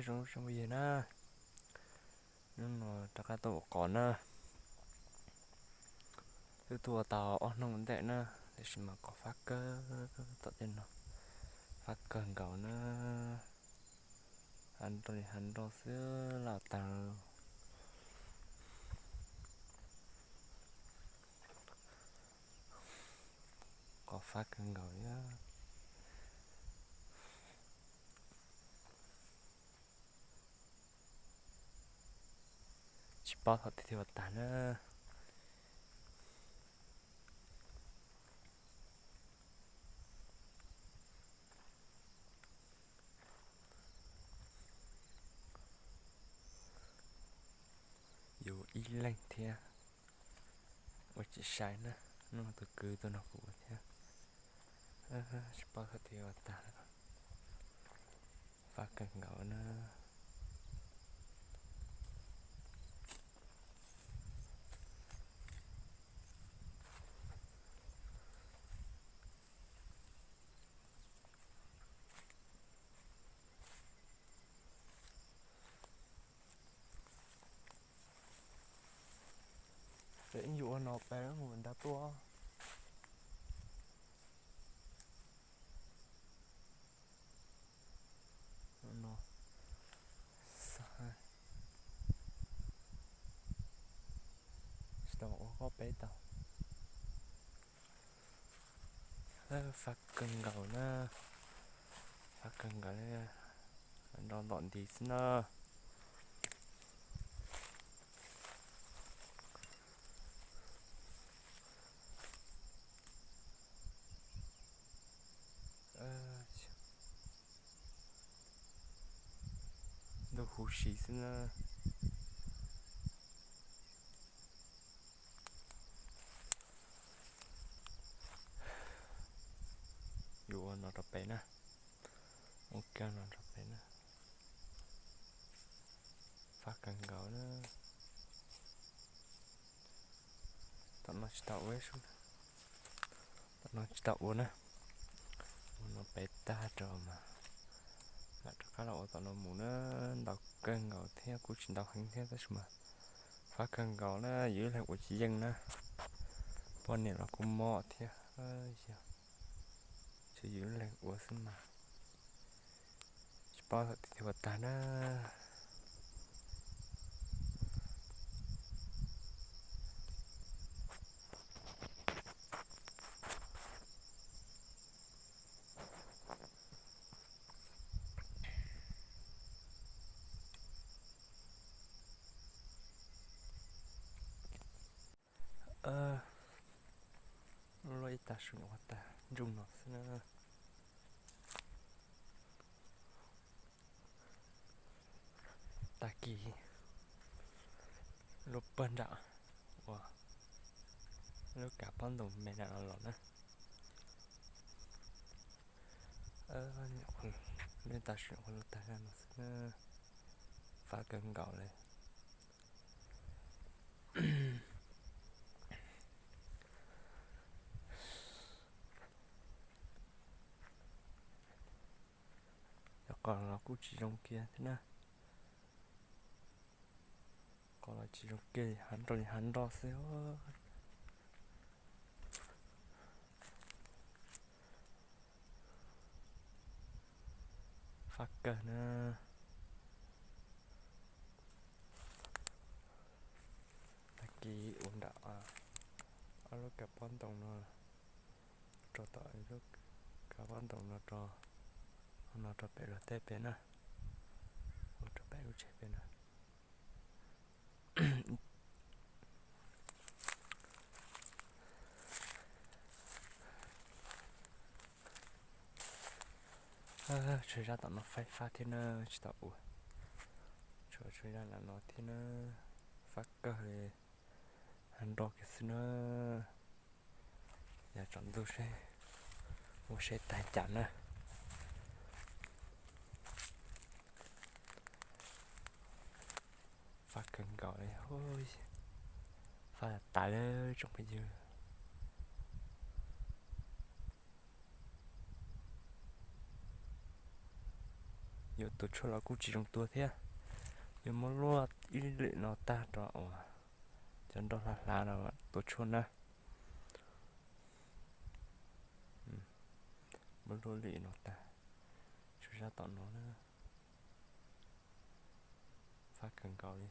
Zoo zoo yig na, hnub no rov qab tuaj ua qos na. Twb tuaj ua tau ob hnub ua ntej na, tiam sis mas qos fab kawg, tom tej no fab kawg nkaus na. Hav nroj li hav nroj xwb los tag. Qos fab kawg nkaus li. Tsis paub thaum twg thiaj ua tag na. Yus ib leeg thiab ua tsis sai na, hnub no tus kwv tuaj nrog kuv ua thiab. Tsis paub thaum twg ua tag, fab kawg nkaus na. Ces yus ua no peb mus nta tuaj no. Tsis tau ua qoj peb tau. Fab kawg nkaus na, fab kawg nkaus li, nroj ntom nti xwb na. Ntuj huv si xwb na. Yuav ua no rau pem na, ua kiag no rau pem na. Fab kawg nkaus na. Tom no tsis tau ua, tom no tsis tau ua na. Ua no pem tag rau mas mam rov qab los ua tom no mus na. Ntau kawg nkaus thiab, kuj tsis ntau heev thiab tab sis mas fab kawg nkaus na, yus ib leeg ua tsis yeej na. Poj niam los kuj mob thiab, tsuas yus ib leeg ua xwb mas tsis paub thaum twg thiaj ua tag na. Luaj ib tag su nyuam qhuav tag ntsug no xwb na. Tag kis lub pawg nram uas lub kav pob ntoos me nram no los na. Lub ib tag su nyuam qhuav luaj tag zaj no xwb na. Fab kawg nkaus li. Cov qos los kuj tsis zoo kiag thiab na. Qos los tsis zoo kiag li, hav nroj li hav nroj xwb. Fab kawg na. Tag kis ua nram ob lub kav pob ntoos no, rau tom lub kav pob ntoos no rau, no rau pem luag teb pem na, ua rau pem lub tsheb pem na. Tshuav zaj tom no faib fab thiab na, tsis tau ua. Tshuav, tshuav zaj no thiab na, fab kawg li, hav nroj kiag xwb na. Yog tsaus ntuj seb ua seb tag cas na. Fab kawg nkaus li, fab tas lawm tsoom phooj ywg. Yuav Tus tshuaj los kuj tsis zoo tua thiab. Yuav muab luaj ib lim no tag rau uas cov nroj hlav hlav no tua tshuaj na. Muab luaj lim no tag, tshuaj sab tom no na. Fab kawg nkaus li.